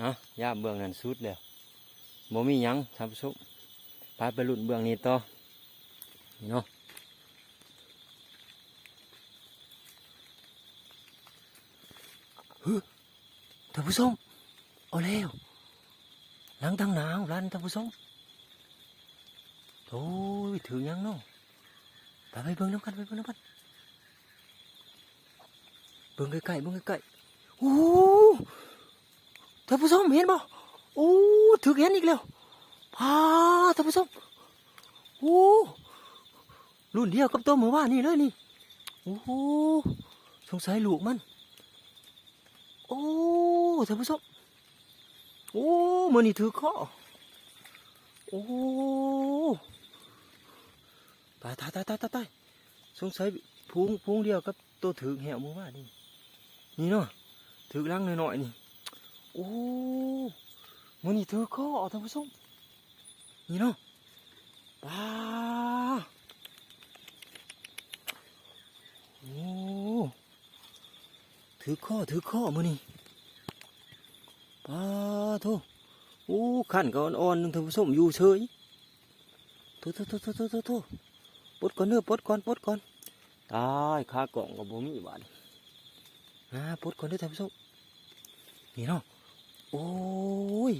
ນະ ຍາມເບື້ອງນັ້ນສຸດແລ້ວ ບໍ່ມີຫຍັງທ່ານຜູ້ຊົມ. ໄປ ໄປລຸ້ນເບື້ອງນີ້ຕໍ່ເນາະ. ຮຶ ທ່ານຜູ້ຊົມ ເອົາແລ້ວ ຫຼັງທາງໜ້າເຮົານັ້ນທ່ານຜູ້ຊົມ. ໂອ້ຍ ຖືກຫຍັງເນາະ? ໄປ ໄປເບິ່ງນຳກັນ ໄປເບິ່ງນຳກັນ. ເບິ່ງໃກ້ໆ ເບິ່ງໃກ້ໆ. ໂອ້ ທ່ານຜູ້ຊົມເຫັນບໍ່? ໂອ້ ຖືກເຫັນອີກແລ້ວ. ປາ ທ່ານຜູ້ຊົມ ໂອ້ ລຸ້ນດຽວກັບໂຕມື້ວານນີ້ເລີຍນີ້. ໂອ້ ສົງໄສລູກມັນ. ໂອ້ ທ່ານຜູ້ຊົມ ໂອ້ ມື້ນີ້ຖືກເຄາະ. ໂອ້ ຕາຍ ຕາຍ ຕາຍ ຕາຍ ຕາຍ. ສົງໄສຝູງ ຝູງດຽວກັບໂຕຖືກແຮ້ວມື້ວານນີ້ ນີ້ເນາະ. ຖືກຫຼັງນ້ອຍໆນີ້. ໂອ້ ມື້ນີ້ຖືກເຄາະທ່ານຜູ້ຊົມ ນີ້ເນາະ. ປາ ໂອ້ ຖືກເຄາະ ຖືກເຄາະມື້ນີ້. ປາໂທ້ ໂອ້ ຄັນກໍອ່ອນໆໜຶ່ງທ່ານຜູ້ຊົມ ຢູ່ເສີຍ. ໂທ້ໆໆໆໆ ປົດກ່ອນເດີ ປົດກ່ອນ ປົດກ່ອນ. ຕາຍ ຂາກ້ອງກໍບໍ່ມີບາດນີ້. ອ່າ ປົດກ່ອນເດີທ່ານຜູ້ຊົມ ນີ້ເນາະ. ໂອ້ຍ